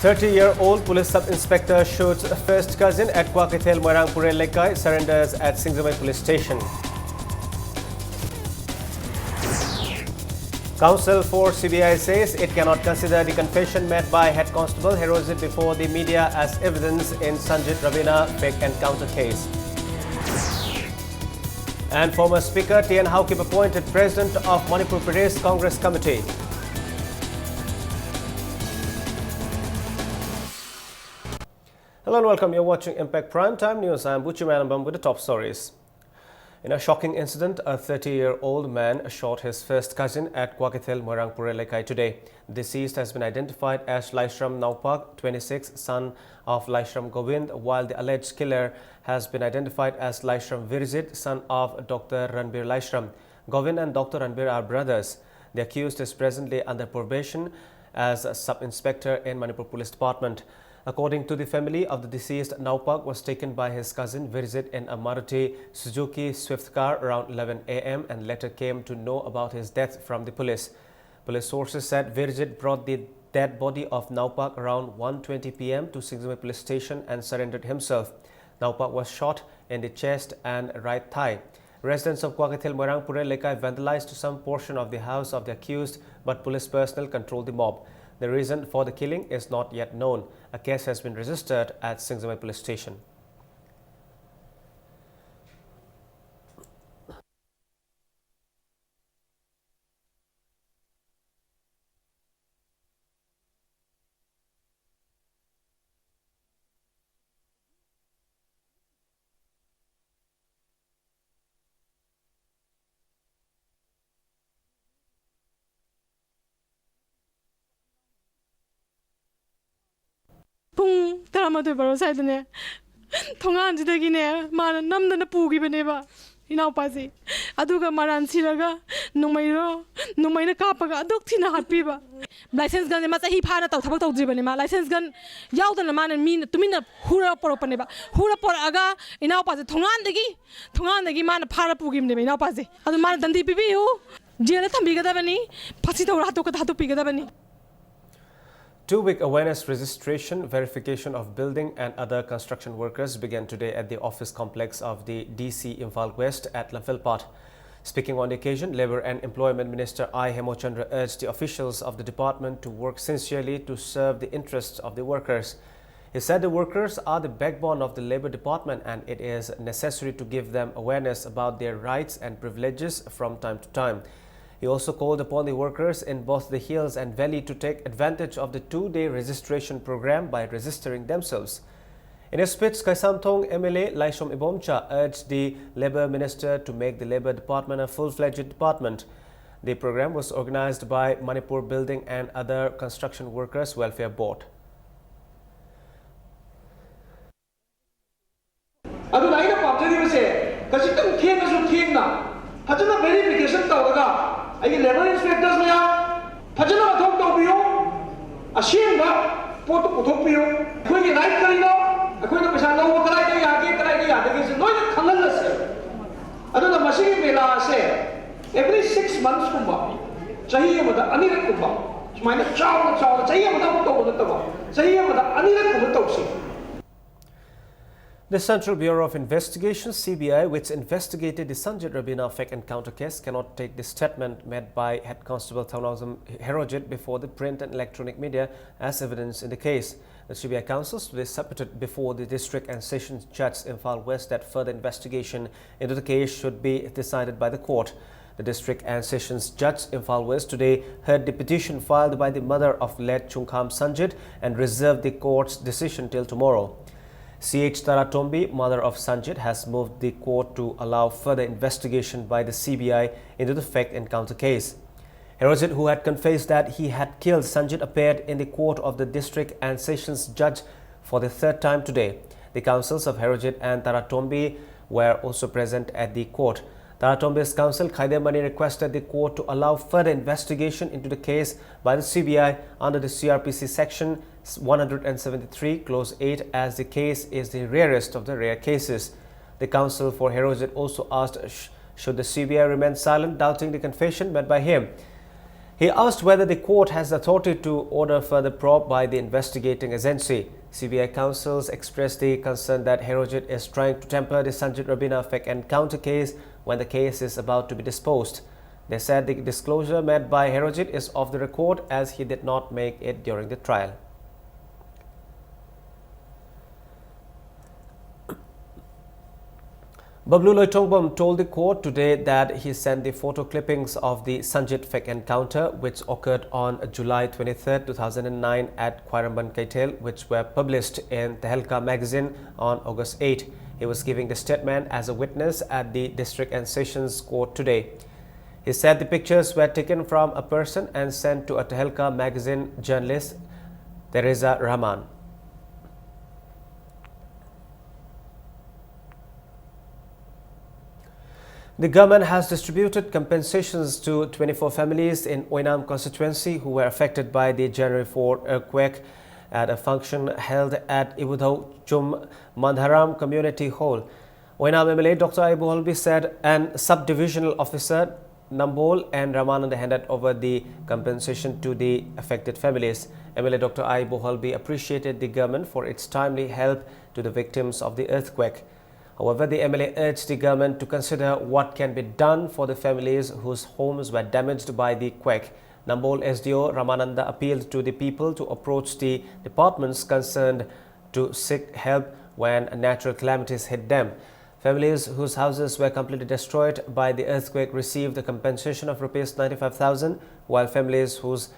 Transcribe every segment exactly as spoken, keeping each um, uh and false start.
Thirty-year-old police sub-inspector shoots first cousin at Kwakethel Moirang Purel Lekai, surrenders at Singjamei Police Station. Counsel for C B I says it cannot consider the confession made by Head Constable Herozit before the media as evidence in Sanjit Ravina fake encounter case. And former Speaker T N Haokip appointed President of Manipur Pradesh Congress Committee. Hello and welcome. You're watching Impact Prime Time News. I'm Buchi Manambam with the top stories. In a shocking incident, a thirty-year-old man shot his first cousin at Kwakethel Moirang Purel Lekai today. Deceased has been identified as Laishram Naupak, twenty-six, son of Laishram Govind, while the alleged killer has been identified as Laishram Virjit, son of Doctor Ranbir Laishram. Govind and Doctor Ranbir are brothers. The accused is presently under probation as a sub-inspector in Manipur Police Department. According to the family of the deceased, Naupak was taken by his cousin Virjit in a Maruti Suzuki Swift car around eleven a m and later came to know about his death from the police. Police sources said Virjit brought the dead body of Naupak around one twenty p m to Singjamei Police Station and surrendered himself. Naupak was shot in the chest and right thigh. Residents of Kwakethel Moirang Purel Lekai vandalized some portion of the house of the accused, but police personnel controlled the mob. The reason for the killing is not yet known. A case has been registered at Singjamei Police Station. ꯄꯨꯡ ꯇꯔꯥꯃꯥꯊꯣꯏ ꯕꯥꯔꯣ ꯁ꯭ꯋꯥꯏꯗꯅꯦ, ꯊꯣꯡꯒꯥꯟꯁꯤꯗꯒꯤꯅꯦ ꯃꯥꯅ ꯅꯝꯗꯅ ꯄꯨꯈꯤꯕꯅꯦꯕ ꯏꯅꯥꯎꯄꯥꯁꯦ꯫ ꯑꯗꯨꯒ ꯃꯔꯥꯟ ꯁꯤꯔꯒ ꯅꯣꯡꯃꯩꯔꯣ, ꯅꯣꯡꯃꯩꯅ ꯀꯥꯞꯄꯒ ꯑꯗꯨꯛ ꯊꯤꯅ ꯍꯥꯠꯄꯤꯕ꯫ Licence ꯒꯟꯁꯦ ꯃꯥ ꯆꯍꯤ ꯐꯥꯅ ꯇꯧ-, ꯊꯕꯛ ꯇꯧꯗ꯭ꯔꯤꯕꯅꯦ꯫ ꯃꯥ ꯂꯥꯏꯁꯦꯟꯁ ꯒꯟ ꯌꯥꯎꯗꯅ ꯃꯥꯅ ꯃꯤꯅ ꯇꯨꯃꯤꯟꯅ ꯍꯨꯔꯒ ꯄꯣꯔꯛꯄꯅꯦꯕ꯫ ꯍꯨꯔ ꯄꯣꯔꯛꯑꯒ ꯏꯅꯥꯎꯄꯥꯁꯦ ꯊꯣꯡꯒꯥꯟꯗꯒꯤ, ꯊꯣꯡꯒꯥꯟꯗꯒꯤ ꯃꯥꯅ ꯐꯥꯔ ꯄꯨꯈꯤꯕꯅꯦꯕ ꯏꯅꯥꯎꯄꯥꯁꯦ꯫ ꯑꯗꯨ ꯃꯥꯅ ꯗꯟꯗꯤ ꯄꯤꯕꯤꯌꯨ, ꯖꯦꯜꯗ ꯊꯝꯕꯤꯒꯗꯕꯅꯤ, ꯐꯥꯁꯤ ꯇꯧꯔ ꯍꯥꯠꯇꯣꯛꯀ-, ꯍꯥꯠꯇꯣꯛꯄꯤꯒꯗꯕꯅꯤ꯫ Two-week awareness registration, verification of building and other construction workers began today at the office complex of the D C Imphal West at Lamphel Pat. Speaking on the occasion, Labour and Employment Minister I Hemochandra urged the officials of the department to work sincerely to serve the interests of the workers. He said the workers are the backbone of the Labour Department and it is necessary to give them awareness about their rights and privileges from time to time. He also called upon the workers in both the hills and valley to take advantage of the two-day registration program by registering themselves. In his speech, Kaisamthong M L A Laishom Ibomcha urged the Labour Minister to make the Labour Department a full-fledged department. The program was organized by Manipur Building and Other Construction Workers Welfare Board. ꯑꯗꯨꯅ ꯑꯩꯅ ꯄꯥꯝꯖꯔꯤꯕꯁꯦ, ꯈꯖꯤꯛꯇꯪ ꯊꯦꯡꯉꯁꯨ ꯊꯦꯡꯅ ꯐꯖꯅ verification ꯇꯧꯔꯒ ꯑꯩꯒꯤ labour inspectors ꯃꯌꯥꯝ ꯐꯖꯅ ꯃꯊꯧ ꯇꯧꯕꯤꯌꯨ꯫ ꯑꯁꯦꯡꯕ ꯄꯣꯠꯇꯨ ꯄꯨꯊꯣꯛꯄꯤꯌꯨ꯫ ꯑꯩꯈꯣꯏꯒꯤ right ꯀꯔꯤꯅꯣ, ꯑꯩꯈꯣꯏꯅ ꯄꯩꯁꯥ ꯂꯧꯕ ꯀꯗꯥꯏꯗ ꯌꯥꯒꯦ, ꯀꯗꯥꯏꯗ ꯌꯥꯗꯒꯦꯁꯦ ꯂꯣꯏꯅ ꯈꯪꯍꯜꯂꯁꯦ꯫ ꯑꯗꯨꯅ ꯃꯁꯤꯒꯤ ꯃꯦꯂꯥ ꯑꯁꯦ every six months ꯀꯨꯝꯕ, ꯆꯍꯤ ꯑꯃꯗ ꯑꯅꯤꯔꯛ ꯀꯨꯝꯕ, ꯁꯨꯃꯥꯏꯅ ꯆꯥꯎꯅ ꯆꯥꯎꯅ ꯆꯍꯤ ꯑꯃꯗ ꯑꯃꯨꯛ ꯇꯧꯕ ꯅꯠꯇꯕ, ꯆꯍꯤ ꯑꯃꯗ ꯑꯅꯤꯔꯛ ꯀꯨꯝꯕ ꯇꯧꯁꯤ꯫ The Central Bureau of Investigation, C B I, which investigated the Sanjit Rabina fake encounter case, cannot take the statement made by Head Constable Thaunawjam Herojit before the print and electronic media as evidence in the case. The C B I counsels today submitted before the District and Sessions Judge Imphal West that further investigation into the case should be decided by the court. The District and Sessions Judge Imphal West today heard the petition filed by the mother of late Chungkham Sanjit and reserved the court's decision till tomorrow. C H Taratombi, mother of Sanjit, has moved the court to allow further investigation by the C B I into the fake encounter case. Herojit, who had confessed that he had killed Sanjit, appeared in the court of the district and sessions judge for the third time today. The counsels of Herojit and Taratombi were also present at the court. Taratombi's counsel Khaidemani requested the court to allow further investigation into the case by the C B I under the C R P C section one hundred seventy-three, clause eight, as the case is the rarest of the rare cases. The counsel for Herojit also asked, sh-, should the C B I remain silent, doubting the confession made by him. He asked whether the court has authority to order further probe by the investigating agency. C B I counsels expressed the concern that Herojit is trying to temper the Sanjit Rabina fake encounter case when the case is about to be disposed. They said the disclosure made by Herojit is off the record as he did not make it during the trial. Bablu Loithombam told the court today that he sent the photo clippings of the Sanjit fake encounter, which occurred on July twenty-third, two thousand nine, at Khwairamband Keithel, which were published in Tehelka magazine on August eighth. He was giving the statement as a witness at the District and Sessions Court today. He said the pictures were taken from a person and sent to a Tehelka magazine journalist, Teresa Rahman. The government has distributed compensations to twenty-four families in Oinam constituency who were affected by the January four earthquake at a function held at Ibudhou Chum Mandharam Community Hall. Oinam M L A Doctor I Boholbi said, and Sub-Divisional Officer Nambol and Ramananda handed over the compensation to the affected families. M L A Doctor I Boholbi appreciated the government for its timely help to the victims of the earthquake. However, the M L A urged the government to consider what can be done for the families whose homes were damaged by the quake. Nambol S D O Ramananda appealed to the people to approach the departments concerned to seek help when natural calamities hit them. Families whose houses were completely destroyed by the earthquake received a compensation of rupees ninety-five thousand, while families whose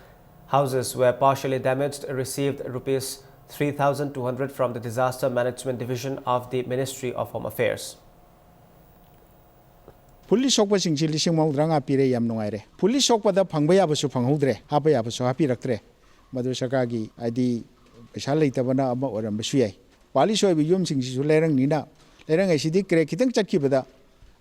houses were partially damaged received rupees three thousand two hundred from the Disaster Management Division of the Ministry of Home Affairs. ꯐꯨꯜꯂꯤ ꯁꯣꯛꯄꯁꯤꯡꯁꯤ ꯂꯤꯁꯤꯡ ꯃꯧꯗ꯭ꯔꯥ ꯃꯉꯥ ꯄꯤꯔꯦ, ꯌꯥꯝ ꯅꯨꯡꯉꯥꯏꯔꯦ꯫ Fully ꯁꯣꯛꯄꯗ ꯐꯪꯕ ꯌꯥꯕꯁꯨ ꯐꯪꯍꯧꯗ꯭ꯔꯦ, ꯍꯥꯞꯄ ꯌꯥꯕꯁꯨ ꯍꯥꯞꯄꯤꯔꯛꯇ꯭ꯔꯦ꯫ ꯃꯗꯨ ꯁꯔꯀꯥꯔꯒꯤ ꯍꯥꯏꯗꯤ ꯄꯩꯁꯥ ꯂꯩꯇꯕꯅ ꯑꯃ ꯑꯣꯏꯔꯝꯕꯁꯨ ꯌꯥꯏ꯫ ꯄꯥꯂꯤ ꯁꯣꯏꯕ ꯌꯨꯝꯁꯤꯡꯁꯤꯁꯨ ꯂꯩꯔꯪꯅꯤꯅ, ꯂꯩꯔꯪ ꯍꯥꯏꯁꯤꯗꯤ ꯀ꯭ꯔꯦꯛ ꯈꯤꯇꯪ ꯆꯠꯈꯤꯕꯗ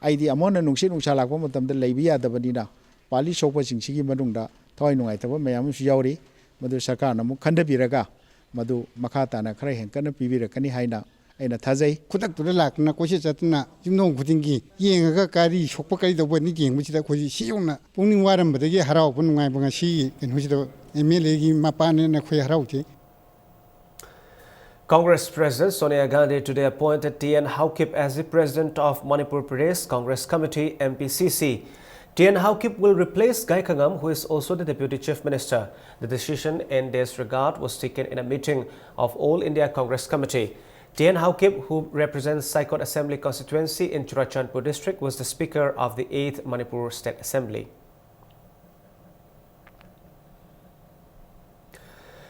ꯍꯥꯏꯗꯤ ꯑꯃꯨꯛ ꯍꯟꯅ ꯅꯨꯡꯁꯤꯠ ꯅꯨꯡꯁꯥ ꯂꯥꯛꯄ ꯃꯇꯝꯗ ꯂꯩꯕ ꯌꯥꯗꯕꯅꯤꯅ ꯄꯥꯂꯤ ꯁꯣꯛꯄꯁꯤꯡꯁꯤꯒꯤ ꯃꯅꯨꯡꯗ ꯊꯋꯥꯏ ꯅꯨꯡꯉꯥꯏꯇꯕ ꯃꯌꯥꯝ ꯑꯃꯁꯨ ꯌꯥꯎꯔꯤ꯫ ꯃꯗꯨ ꯁꯔꯀꯥꯔꯅ ꯑꯃꯨꯛ ꯈꯟꯊꯕꯤꯔꯒ ꯃꯗꯨ ꯃꯈꯥ ꯇꯥꯅ ꯈꯔ ꯍꯦꯟꯀꯠꯅ ꯄꯤꯕꯤꯔꯛꯀꯅꯤ ꯍꯥꯏꯅ ꯑꯩꯅ ꯊꯥꯖꯩ꯫ ꯈꯨꯗꯛꯇꯨꯗ ꯂꯥꯛꯇꯅ ꯀꯣꯏꯆꯠ ꯆꯠꯇꯅ ꯌꯨꯝꯊꯣꯡ ꯈꯨꯗꯤꯡꯒꯤ ꯌꯦꯡꯉꯒ ꯀꯔꯤ ꯁꯣꯛꯄ ꯀꯔꯤ ꯇꯧꯕꯅꯤ ꯌꯦꯡꯕꯁꯤꯗ ꯑꯩꯈꯣꯏꯁꯤ ꯁꯤ ꯌꯧꯅ ꯄꯨꯛꯅꯤꯡ ꯋꯥꯔꯝꯕꯗꯒꯤ ꯍꯔꯥꯎꯕ ꯅꯨꯡꯉꯥꯏꯕ ꯉꯁꯤꯒꯤ ꯀꯩꯅꯣꯁꯤꯗ ꯑꯦꯝ ꯑꯦꯜ ꯑꯦꯒꯤ ꯃꯄꯥꯅꯦꯅ ꯑꯩꯈꯣꯏ ꯍꯔꯥꯎꯖꯩ꯫ Congress President Sonia Gandhi today appointed T N Haokip as the President of Manipur Pradesh Congress Committee, M P C C. T N Haokip will replace Gai Khangam, who is also the Deputy Chief Minister. The decision in this regard was taken in a meeting of All India Congress Committee. T N Haokip, who represents Saikot Assembly Constituency in Churachandpur District, was the Speaker of the eighth Manipur State Assembly.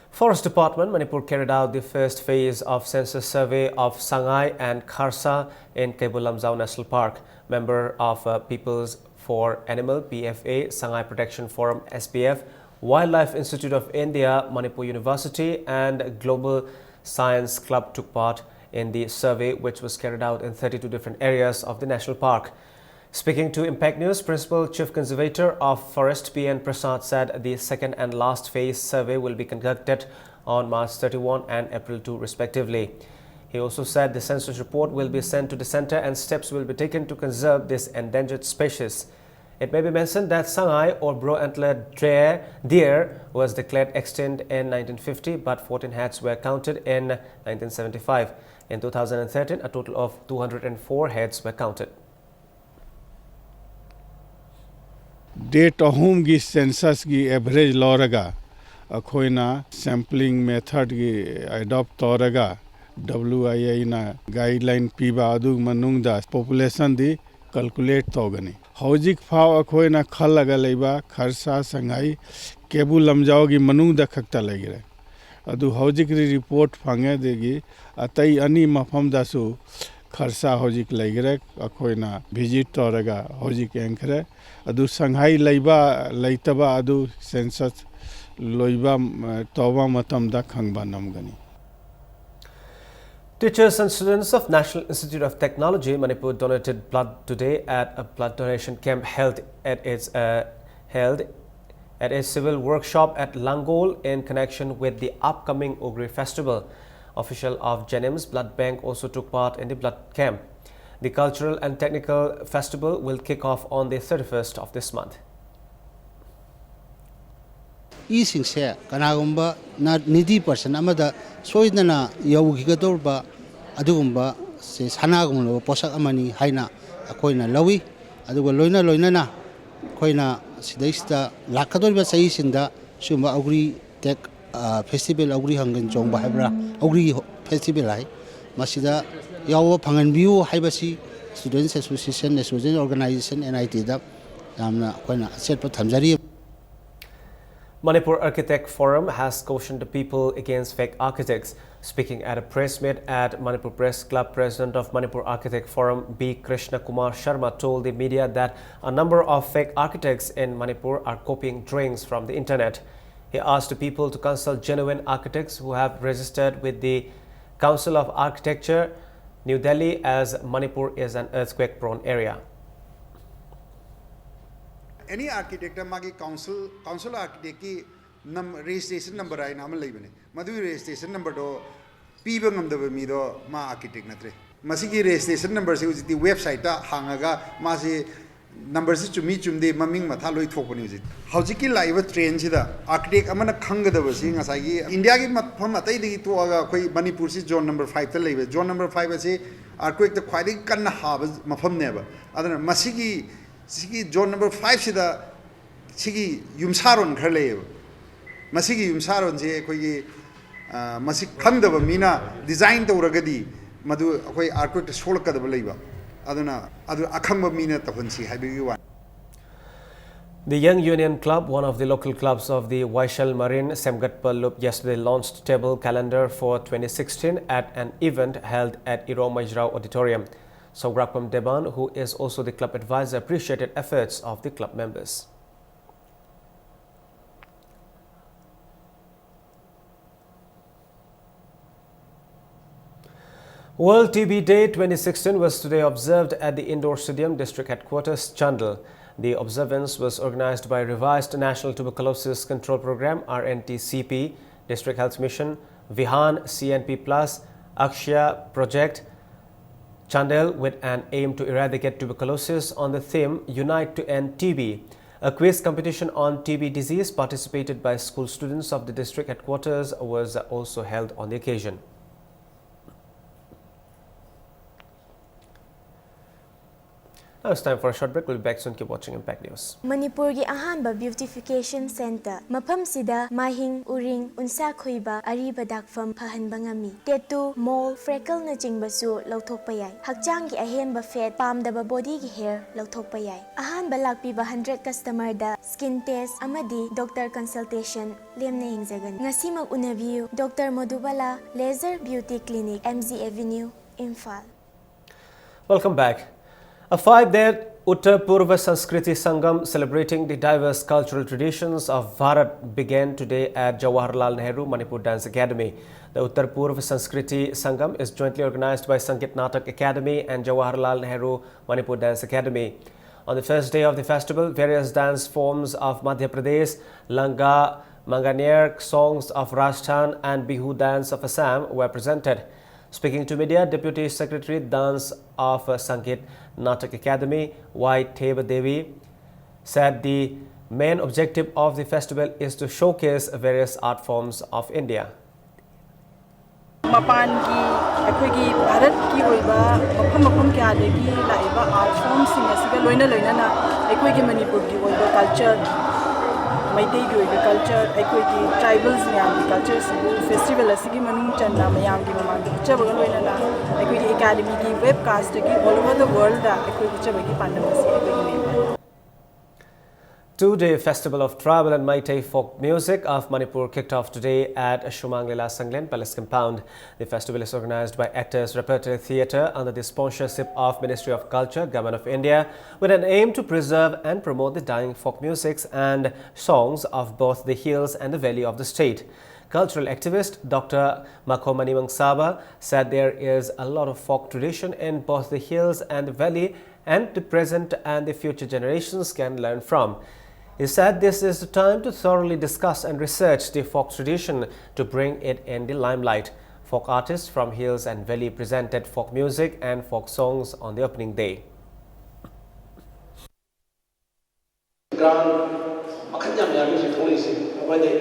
Forest Department, Manipur carried out the first phase of census survey of Sangai and Kharsa in Keibul Lamjao National Park. Member of uh, People's for Animal, P F A, Sangai Protection Forum, S P F, Wildlife Institute of India, Manipur University, and Global Science Club took part in the survey, which was carried out in thirty-two different areas of the national park. Speaking to Impact News, Principal Chief Conservator of Forest P N Prasad said the second and last phase survey will be conducted on March thirty-one and April two, respectively. He also said the census report will be sent to the center and steps will be taken to conserve this endangered species. It may be mentioned that Sangai or Bro Antler Deer, Deer was declared extinct in nineteen fifty, but fourteen heads were counted in nineteen seventy-five. In two thousand thirteen, a total of two hundred four heads were counted. Date ꯑꯍꯨꯝꯒꯤ censusꯀꯤ average ꯂꯧꯔꯒ ꯑꯩꯈꯣꯏꯅ sampling methodꯀꯤ adopt ꯇꯧꯔꯒ W I Aꯅ guideline ꯄꯤꯕ ꯑꯗꯨ ꯃꯅꯨꯡꯗ populationꯗꯤ calculate ꯇꯧꯒꯅꯤ꯫ ꯍꯧꯖꯤꯛ ꯐꯥꯎ ꯑꯩꯈꯣꯏꯅ ꯈꯜꯂꯒ ꯂꯩꯕ ꯈꯔꯁꯥ ꯁꯉꯥꯏ ꯀꯦꯕꯨ ꯂꯝꯖꯥꯎꯒꯤ ꯃꯅꯨꯡꯗ ꯈꯛꯇ ꯂꯩꯈ꯭ꯔꯦ꯫ ꯑꯗꯨ ꯍꯧꯖꯤꯛꯇꯤ report ꯐꯪꯉꯦ, ꯑꯗꯒꯤ ꯑꯇꯩ ꯑꯅꯤ ꯃꯐꯝꯗꯁꯨ ꯈꯔꯁꯥ ꯍꯧꯖꯤꯛ ꯂꯩꯈ꯭ꯔꯦ꯫ ꯑꯩꯈꯣꯏꯅ visit ꯇꯧꯔꯒ ꯍꯧꯖꯤꯛ ꯌꯦꯡꯈ꯭ꯔꯦ꯫ ꯑꯗꯨ ꯁꯉꯥꯏ ꯂꯩꯕ ꯂꯩꯇꯕ ꯑꯗꯨ census ꯂꯣꯏꯕ, ꯑ, ꯇꯧꯕ ꯃꯇꯝꯗ ꯈꯪꯕ ꯉꯝꯒꯅꯤ꯫ Teachers and students of National Institute of Technology, Manipur donated blood today at a blood donation camp held at its, uh, held at a civil workshop at Langol in connection with the upcoming Ugri festival. Official of JNIMS blood bank also took part in the blood camp. The cultural and technical festival will kick off on the thirty-first of this month. ꯏꯁꯤꯡꯁꯦ ꯀꯅꯥꯒꯨꯝꯕ needy person ꯑꯃꯗ ꯁꯣꯏꯗꯅ ꯌꯧꯈꯤꯒꯗꯧꯔꯤꯕ ꯑꯗꯨꯒꯨꯝꯕ ꯁꯦ ꯁꯅꯥꯒꯨꯝꯂꯕ ꯄꯣꯠꯁꯛ ꯑꯃꯅꯤ ꯍꯥꯏꯅ ꯑꯩꯈꯣꯏꯅ ꯂꯧꯏ꯫ ꯑꯗꯨꯒ ꯂꯣꯏꯅ ꯂꯣꯏꯅꯅ ꯑꯩꯈꯣꯏꯅ ꯁꯤꯗꯩꯁꯤꯗ ꯂꯥꯛꯀꯗꯧꯔꯤꯕ ꯆꯍꯤꯁꯤꯡꯗ ꯁꯤꯒꯨꯝꯕ ꯑꯧꯒ꯭ꯔꯤ ꯇꯦꯛ ꯐꯦꯁꯇꯤꯚꯦꯜ, ꯑꯧꯒ꯭ꯔꯤ ꯍꯪꯒꯟ ꯆꯣꯡꯕ ꯍꯥꯏꯕ꯭ꯔꯥ, ꯑꯧꯒ꯭ꯔꯤ ꯐꯦꯁꯇꯤꯚꯦꯜ ꯍꯥꯏ, ꯃꯁꯤꯗ ꯌꯥꯎꯕ ꯐꯪꯍꯟꯕꯤꯌꯨ ꯍꯥꯏꯕꯁꯤ Students Association, Student Organisation, NITꯗ ꯌꯥꯝꯅ ꯑꯩꯈꯣꯏꯅ ꯑꯆꯦꯠꯄ ꯊꯝꯖꯔꯤ꯫ Manipur Architect Forum has cautioned the people against fake architects. Speaking at a press meet at Manipur Press Club, President of Manipur Architect Forum B Krishna Kumar Sharma told the media that a number of fake architects in Manipur are copying drawings from the internet. He asked the people to consult genuine architects who have registered with the Council of Architecture, New Delhi, as Manipur is an earthquake-prone area. Any architect ꯃꯥꯒꯤ council, council architectꯀꯤ registration number ꯍꯥꯏꯅ ꯑꯃ ꯂꯩꯕꯅꯦ꯫ ꯃꯗꯨꯒꯤ registration numberꯗꯣ ꯄꯤꯕ ꯉꯝꯗꯕ ꯃꯤꯗꯣ ꯃꯥ architect ꯅꯠꯇ꯭ꯔꯦ꯫ ꯃꯁꯤꯒꯤ registration numberꯁꯦ ꯍꯧꯖꯤꯛꯇꯤ websiteꯇ ꯍꯥꯡꯉꯒ ꯃꯥꯁꯤ numberꯁꯤ ꯆꯨꯝꯃꯤ ꯆꯨꯝꯗꯦ ꯃꯃꯤꯡ ꯃꯊꯥ ꯂꯣꯏ ꯊꯣꯛꯄꯅꯤ꯫ ꯍꯧꯖꯤꯛ ꯍꯧꯖꯤꯛꯀꯤ ꯂꯥꯛꯏꯕ trendꯁꯤꯗ architect ꯑꯃꯅ ꯈꯪꯒꯗꯕꯁꯤ ꯉꯁꯥꯏꯒꯤ Indiaꯒꯤ ꯃꯐꯝ ꯑꯇꯩꯗꯒꯤ ꯇꯣꯛꯑꯒ ꯑꯩꯈꯣꯏ ꯃꯅꯤꯄꯨꯔꯁꯤ zone number fiveꯇ ꯂꯩꯕ꯫ Zone number five ꯑꯁꯤ earthquakeꯇ ꯈ꯭ꯋꯥꯏꯗꯒꯤ ꯀꯟꯅ ꯍꯥꯕ ꯃꯐꯝꯅꯦꯕ꯫ ꯑꯗꯨꯅ ꯃꯁꯤꯒꯤ ꯁꯤꯒꯤ zone number fiveꯁꯤꯗ ꯁꯤꯒꯤ ꯌꯨꯝꯁꯥꯔꯣꯟ ꯈꯔ ꯂꯩꯌꯦꯕ꯫ ꯃꯁꯤꯒꯤ ꯌꯨꯝꯁꯥꯔꯣꯟꯁꯦ ꯑꯩꯈꯣꯏꯒꯤ ꯃꯁꯤ ꯈꯪꯗꯕ ꯃꯤꯅ design ꯇꯧꯔꯒꯗꯤ ꯃꯗꯨ ꯑꯩꯈꯣꯏ earthquakeꯇ ꯁꯣꯛꯂꯛꯀꯗꯕ ꯂꯩꯕ꯫ ꯑꯗꯨꯅ ꯑꯗꯨ ꯑꯈꯪꯕ ꯃꯤꯅ ꯇꯧꯍꯟꯁꯤ ꯍꯥꯏꯕꯒꯤ ꯋꯥꯅꯤ꯫ The Young Union Club, one of the local clubs of the Waishal Marine Semgatpa Lup, yesterday launched table calendar for twenty sixteen at an event held at Iro Majrao Auditorium. Sograkpam Deban, who is also the club advisor, appreciated efforts of the club members. World T B Day twenty sixteen was today observed at the Indoor Stadium, District Headquarters, Chandel. The observance was organized by Revised National Tuberculosis Control Program, RNTCP, District Health Mission, Vihan C N P plus Akshaya Project, Chandel, with an aim to eradicate tuberculosis on the theme Unite to End T B. A quiz competition on T B disease participated by school students of the district headquarters was also held on the occasion. Now it's time for a short break. We'll be back soon. Keep watching Impact News. ꯃꯅꯤꯄꯨꯔꯒꯤ ꯑꯍꯥꯟꯕ beautification centre, ꯃꯐꯝꯁꯤꯗ ꯃꯍꯤꯡ, ꯎꯔꯤꯡ, ꯎꯟꯁꯥ ꯈꯨꯏꯕ, ꯑꯔꯤꯕ ꯗꯥꯛꯐꯝ ꯐꯍꯟꯕ ꯉꯝꯃꯤ꯫ Tattoo, mole, freckleꯅꯆꯤꯡꯕꯁꯨ ꯂꯧꯊꯣꯛꯄ ꯌꯥꯏ꯫ ꯍꯛꯆꯥꯡꯒꯤ ꯑꯍꯦꯟꯕ fat, ꯄꯥꯝꯗꯕ bodyꯒꯤ hair ꯂꯧꯊꯣꯛꯄ ꯌꯥꯏ꯫ ꯑꯍꯥꯟꯕ ꯂꯥꯛꯄꯤꯕ hundred customerꯗ skin test ꯑꯃꯗꯤ doctor consultation ꯂꯦꯝꯅ ꯌꯦꯡꯖꯒꯅꯤ꯫ ꯉꯁꯤꯃꯛ ꯎꯅꯕꯤꯌꯨ, Doctor Madhubala Laser Beauty Clinic, M G Avenue, Imphal. Welcome back. A five-day Uttar Purva Sanskriti Sangam celebrating the diverse cultural traditions of Bharat began today at Jawaharlal Nehru Manipur Dance Academy. The Uttar Purva Sanskriti Sangam is jointly organized by Sangeet Natak Academy and Jawaharlal Nehru Manipur Dance Academy. On the first day of the festival, various dance forms of Madhya Pradesh, Langa, Manganiyar, songs of Rajasthan and Bihu dance of Assam were presented. Speaking to media, Deputy Secretary Dance of Sangeet Natak Academy, Y Theba Devi, said the main objective of the festival is to showcase various art forms of India. ꯃꯄꯥꯟꯒꯤ ꯑꯩꯈꯣꯏꯒꯤ ꯚꯥꯔꯠꯀꯤ ꯑꯣꯏꯕ ꯃꯐꯝ ꯃꯐꯝ ꯀꯌꯥꯗꯒꯤ ꯂꯥꯛꯏꯕ art formꯁꯤꯡ ꯑꯁꯤꯒ ꯂꯣꯏꯅ ꯂꯣꯏꯅꯅ ꯑꯩꯈꯣꯏꯒꯤ ꯃꯅꯤꯄꯨꯔꯒꯤ ꯑꯣꯏꯕ culture, ꯃꯩꯇꯩꯒꯤ ꯑꯣꯏꯕ culture, ꯑꯩꯈꯣꯏꯒꯤ tribals ꯃꯌꯥꯝꯒꯤ cultureꯁꯤꯕꯨ festival ꯑꯁꯤꯒꯤ ꯃꯅꯨꯡ ꯆꯟꯅ ꯃꯌꯥꯝꯒꯤ ꯃꯃꯥꯡꯗ ꯎꯠꯆꯕꯒ ꯂꯣꯏꯅꯅ ꯑꯩꯈꯣꯏꯒꯤ academyꯒꯤ webcastꯇꯒꯤ all over the worldꯗ ꯑꯩꯈꯣꯏ ꯎꯠꯆꯕꯒꯤ ꯄꯥꯟꯗꯝ ꯑꯁꯤ ꯑꯩꯈꯣꯏꯒꯤ ꯂꯩꯕ꯫ Two-day Festival of Tribal and Meitei Folk Music of Manipur kicked off today at Sumang Lila Sanglen Palace Compound. The festival is organized by Actors Repertory Theatre under the sponsorship of Ministry of Culture, Government of India, with an aim to preserve and promote the dying folk musics and songs of both the hills and the valley of the state. Cultural activist Doctor Makhomani Mangsaba said there is a lot of folk tradition in both the hills and the valley and the present and the future generations can learn from. He said this is the time to thoroughly discuss and research the folk tradition to bring it in the limelight. Folk artists from Hills and Valley presented folk music and folk songs on the opening day. ꯒ꯭ꯔꯥꯟ ꯃꯈꯜ ꯌꯥꯝ ꯌꯥꯝꯃꯤ ꯍꯧꯖꯤꯛ ꯊꯣꯛꯂꯛꯏꯁꯦ꯫ ꯑꯩꯈꯣꯏꯗꯤ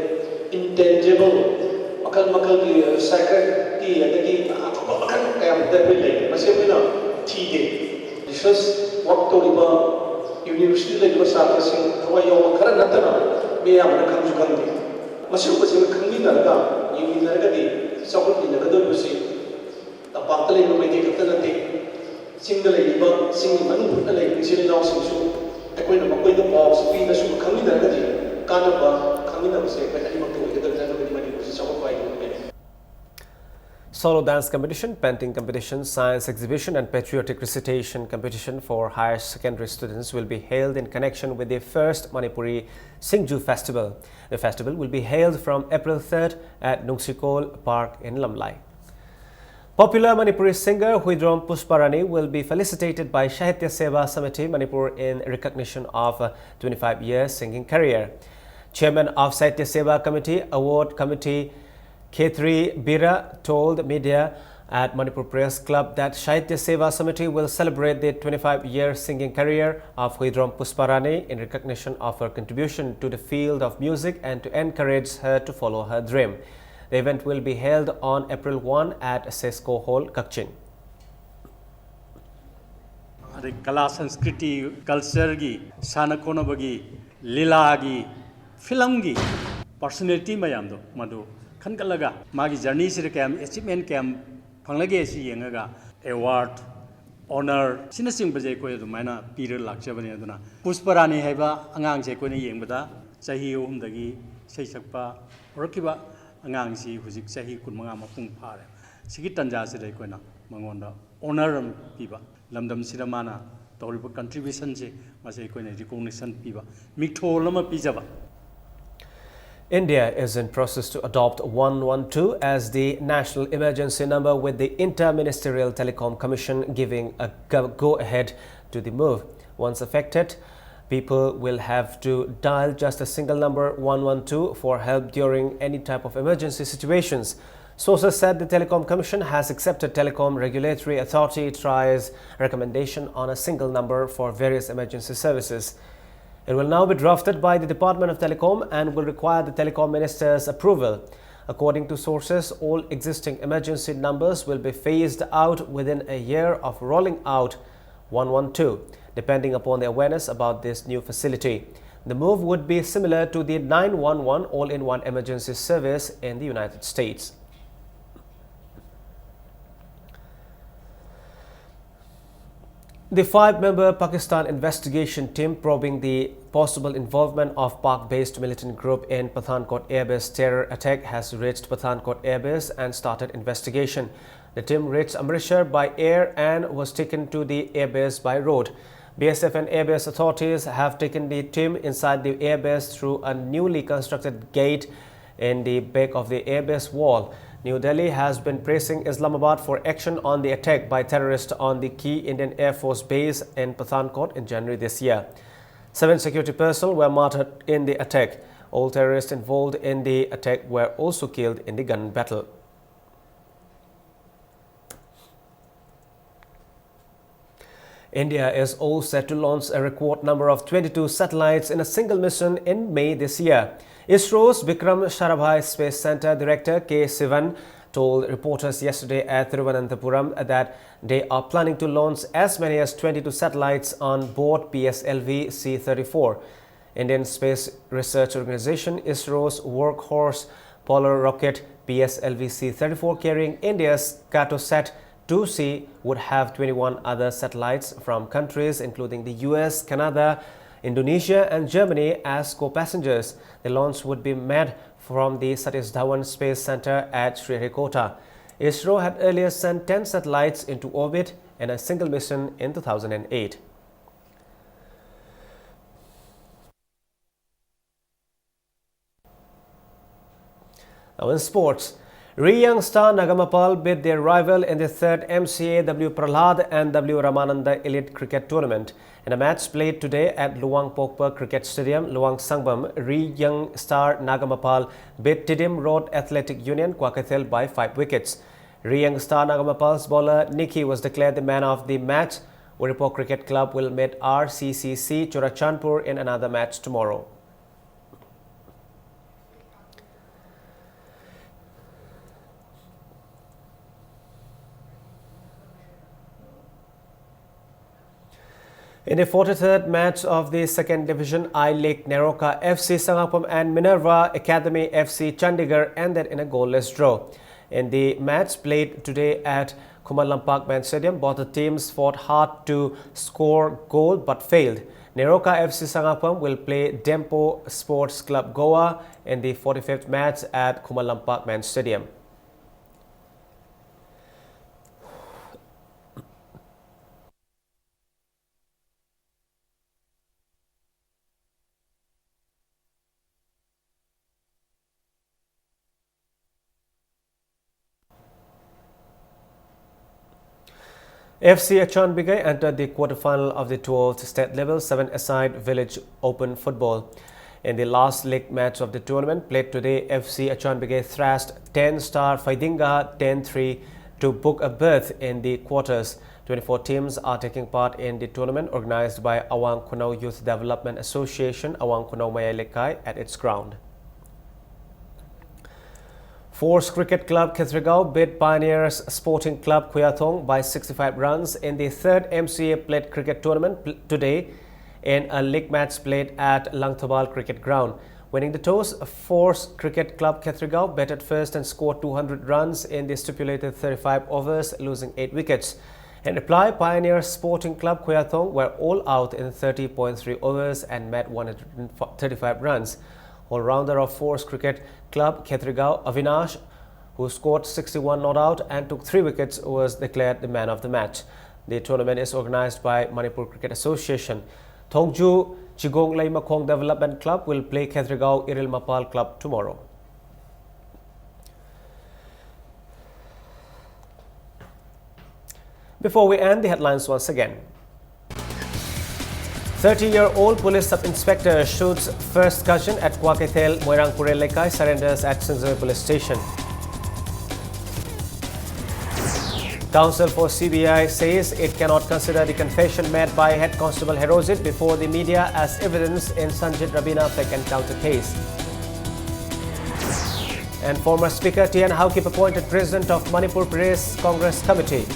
intangible ꯃꯈꯜ ꯃꯈꯜꯒꯤ ꯁꯥꯏꯀ꯭ꯔꯦꯠꯀꯤ ꯑꯗꯒꯤ ꯑꯇꯣꯞꯄ ꯃꯈꯜ ꯀꯌꯥꯃꯨꯛꯇ ꯑꯩꯈꯣꯏ ꯂꯩ꯫ ꯃꯁꯤ ꯑꯩꯈꯣꯏꯅ ꯊꯤꯗꯦ꯫ ꯔꯤꯁꯔꯁ ꯋꯥꯔꯛ ꯇꯧꯔꯤꯕ ꯌꯨꯅꯤꯚꯔꯁꯤꯇꯤ ꯂꯩꯔꯤꯕ ꯁꯥꯇ꯭ꯔꯁꯤꯡ ꯊꯋꯥꯏ ꯌꯥꯎꯕ ꯈꯔ ꯅꯠꯇꯅ ꯃꯤ ꯑꯌꯥꯝꯕꯅ ꯈꯪꯁꯨ ꯈꯪꯗꯦ꯫ ꯃꯁꯤꯒꯨꯝꯕꯁꯤꯡ ꯈꯪꯃꯤꯟꯅꯔꯒ ꯌꯦꯡꯃꯤꯟꯅꯔꯒꯗꯤ ꯆꯥꯎꯈꯠꯃꯤꯟꯅꯒꯗꯧꯔꯤꯕꯁꯤ ꯇꯝꯄꯥꯛꯇ ꯂꯩꯕ ꯃꯩꯇꯩ ꯈꯛꯇ ꯅꯠꯇꯦ, ꯆꯤꯡꯗ ꯂꯩꯔꯤꯕ, ꯆꯤꯡꯒꯤ ꯃꯅꯨꯡ ꯍꯨꯠꯅ ꯂꯩꯔꯤꯕ ꯏꯆꯤꯜ ꯏꯅꯥꯎꯁꯤꯡꯁꯨ ꯑꯩꯈꯣꯏꯅ ꯃꯈꯣꯏꯗ ꯄꯥꯎꯁꯤ ꯄꯤꯕꯁꯨ ꯈꯪꯃꯤꯟꯅꯔꯒꯗꯤ ꯀꯥꯟꯅꯕ ꯈꯪꯃꯤꯟꯅꯕꯁꯦ ꯑꯩꯈꯣꯏ ꯑꯅꯤꯃꯛꯇ ꯑꯣꯏꯒꯗꯕꯅꯤ, ꯅꯠꯇ꯭ꯔꯒꯗꯤ ꯃꯅꯤꯄꯨꯔꯁꯤ ꯆꯥꯎꯈꯠꯄ ꯍꯥꯏꯗꯨ ꯑꯣꯏꯒꯅꯤ꯫ Solo dance competition, painting competition, science exhibition, and patriotic recitation competition for higher secondary students will be held in connection with the first Manipuri Singju Festival. The festival will be held from April third at Nungsikol Park in Lamlai. Popular Manipuri singer Huidrom Pushparani will be felicitated by Sahitya Seva Samiti Manipur in recognition of a twenty-five year singing career. Chairman of Sahitya Seva Committee Award Committee Khetri Bira told media at Manipur Press Club that Sahitya Seva Samiti will celebrate the twenty-five year singing career of Huidrom Pushparani in recognition of her contribution to the field of music and to encourage her to follow her dream. The event will be held on April one at Sesko Hall, Kakching. ꯑꯗꯩ ꯀꯂꯥ ꯁꯪꯁꯀ꯭ꯔꯤꯇꯤ, ꯀꯜꯆꯔꯒꯤ, ꯁꯥꯟꯅ ꯈꯣꯠꯅꯕꯒꯤ, ꯂꯤꯂꯥꯒꯤ, ꯐꯤꯂꯝꯒꯤ personality ꯃꯌꯥꯝꯗꯣ ꯃꯗꯨ ꯈꯟꯒꯠꯂꯒ ꯃꯥꯒꯤ ꯖꯔꯅꯤꯁꯤꯗ ꯀꯌꯥꯝ ꯑꯦꯆꯤꯞꯃꯦꯟ ꯀꯌꯥꯝ ꯐꯪꯂꯒꯦ ꯁꯤ ꯌꯦꯡꯉꯒ ꯑꯦꯋꯥꯔꯗ, ꯑꯣꯅꯔ ꯁꯤꯅꯆꯤꯡꯕꯁꯦ ꯑꯩꯈꯣꯏ ꯑꯗꯨꯃꯥꯏꯅ ꯄꯤꯔ ꯂꯥꯛꯆꯕꯅꯤ꯫ ꯑꯗꯨꯅ ꯄꯨꯁꯄꯔꯥꯅꯤ ꯍꯥꯏꯕ ꯑꯉꯥꯡꯁꯦ ꯑꯩꯈꯣꯏꯅ ꯌꯦꯡꯕꯗ ꯆꯍꯤ ꯑꯍꯨꯝꯗꯒꯤ ꯏꯁꯩ ꯁꯛꯄ ꯍꯧꯔꯛꯈꯤꯕ ꯑꯉꯥꯡꯁꯤ ꯍꯧꯖꯤꯛ ꯆꯍꯤ ꯀꯨꯟꯃꯉꯥ ꯃꯄꯨꯡ ꯐꯥꯔꯦ꯫ ꯁꯤꯒꯤ ꯇꯥꯟꯖꯥꯁꯤꯗ ꯑꯩꯈꯣꯏꯅ ꯃꯉꯣꯟꯗ ꯑꯣꯅꯔ ꯑꯃ ꯄꯤꯕ, ꯂꯝꯗꯝꯁꯤꯗ ꯃꯥꯅ ꯇꯧꯔꯤꯕ ꯀꯟꯇ꯭ꯔꯤꯕ꯭ꯌꯨꯁꯟꯁꯦ ꯃꯁꯤ ꯑꯩꯈꯣꯏꯅ ꯔꯤꯀꯣꯛꯅꯤꯁꯟ ꯄꯤꯕ, ꯃꯤꯡꯊꯣꯜ ꯑꯃ ꯄꯤꯖꯕ꯫ India is in process to adopt one one two as the national emergency number, with the Inter-Ministerial Telecom Commission giving a go- go-ahead to the move. Once effected, People will have to dial just a single number, one one two, for help during any type of emergency situations. Sources said the Telecom Commission has accepted Telecom Regulatory Authority, TRAI's, recommendation on a single number for various emergency services. It will now be drafted by the Department of Telecom and will require the Telecom Minister's approval. According to sources, all existing emergency numbers will be phased out within a year of rolling out one one two, depending upon the awareness about this new facility. The move would be similar to the nine one one all-in-one emergency service in the United States. The five-member Pakistan investigation team probing the possible involvement of Pak-based militant group in Pathankot airbase terror attack has reached Pathankot airbase and started investigation. The team reached Amritsar by air and was taken to the airbase by road. B S F and airbase authorities have taken the team inside the airbase through a newly constructed gate in the back of the airbase wall. New Delhi has been pressing Islamabad for action on the attack by terrorists on the key Indian Air Force base in Pathankot in January this year. Seven security personnel were martyred in the attack. All terrorists involved in the attack were also killed in the gun battle. India is all set to launch a record number of twenty-two satellites in a single mission in May this year. ISRO's Vikram Sarabhai Space Center Director K Sivan told reporters yesterday at Thiruvananthapuram that they are planning to launch as many as twenty-two satellites on board P S L V C thirty-four. Indian Space Research Organization, ISRO's workhorse polar rocket P S L V C thirty-four, carrying India's Cartosat two C, would have twenty-one other satellites from countries including the U S, Canada, Indonesia, and Germany as co-passengers. The launch would be made from the Satish Dhawan Space Center at Sriharikota. ISRO had earlier sent ten satellites into orbit in a single mission in two thousand eight. Now in sports, Riyang Star Nagamapal beat their rival in the third M C A W Prahlad and W Ramananda Elite Cricket Tournament. In a match played today at Luang Pokpa Cricket Stadium, Luang Sangbam, Riyang Star Nagamapal beat Tiddim Road Athletic Union, Kuakithel by five wickets. Riyang Star Nagamapal's bowler Nikki was declared the man of the match. Uripok Cricket Club will meet R C C C Churachandpur in another match tomorrow. In the forty-third match of the second division I League, Neroka F C Sangakpam and Minerva Academy F C Chandigarh ended in a goalless draw. In the match played today at Khuman Lampak Men's Stadium, both the teams fought hard to score goal but failed. Neroka F C Sangakpam will play Dempo Sports Club Goa in the forty-fifth match at Khuman Lampak Men's Stadium. F C Achanbigay entered the quarterfinal of the twelfth state level seven-a-side village open football. In the last league match of the tournament played today, F C Achanbigay thrashed ten star Faidinga ten three to book a berth in the quarters. Twenty-four teams are taking part in the tournament organized by Awang Khunau Youth Development Association, Awang Khunau Mayai Lekai, at its ground. Force Cricket Club Khetrigao beat Pioneers Sporting Club Khuyathong by sixty-five runs in the third M C A played cricket tournament pl- today in a league match played at Langthabal Cricket Ground. Winning the toss, Force Cricket Club Khetrigao batted first and scored two hundred runs in the stipulated thirty-five overs, losing eight wickets. In reply, Pioneer Sporting Club Khuyathong were all out in thirty point three overs and met one hundred thirty-five runs. All-rounder of Force Cricket Club Khetrigao, Avinash, who scored sixty-one not out and took three wickets, was declared the man of the match. The tournament is organized by Manipur Cricket Association. Thongju Chigong Leimakhong Development Club will play Khetrigao Iril Mapal Club tomorrow. Before we end, the headlines once again. Thirty-year-old police sub-inspector shoots first cousin at Kwakethel, Moirang Kurel Lekai, surrenders at Sinzoe Police Station. Counsel for C B I says it cannot consider the confession made by Head Constable Herozit before the media as evidence in Sanjit Rabina fake encounter case. And former Speaker T N Haokip appointed President of Manipur Pradesh Congress Committee.